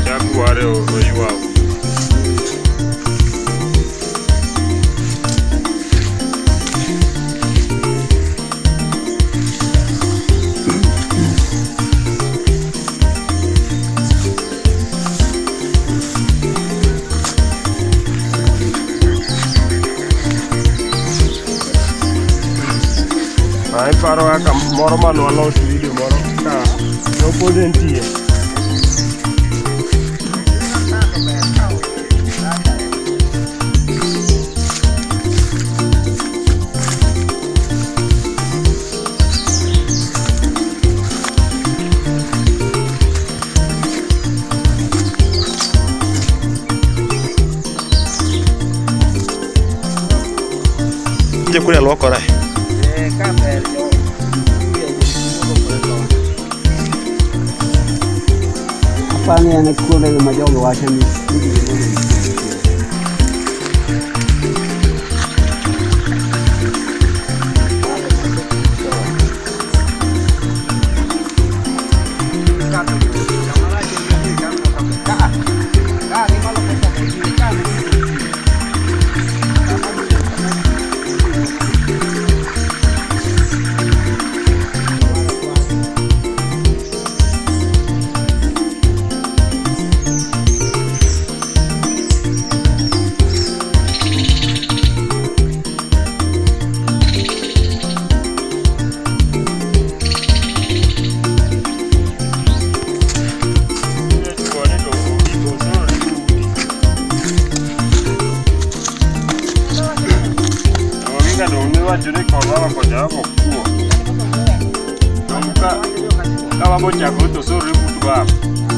Chak ware oywak. Ah, iparo kaka moro mane waloso video moro ka nopod entie. Je kure luokore. Apani an kuonde ma jogo wacho ni gigi. Iwacho ni kor baba kocha ok kuo. Dong ka baba ochakore to sorore but baba.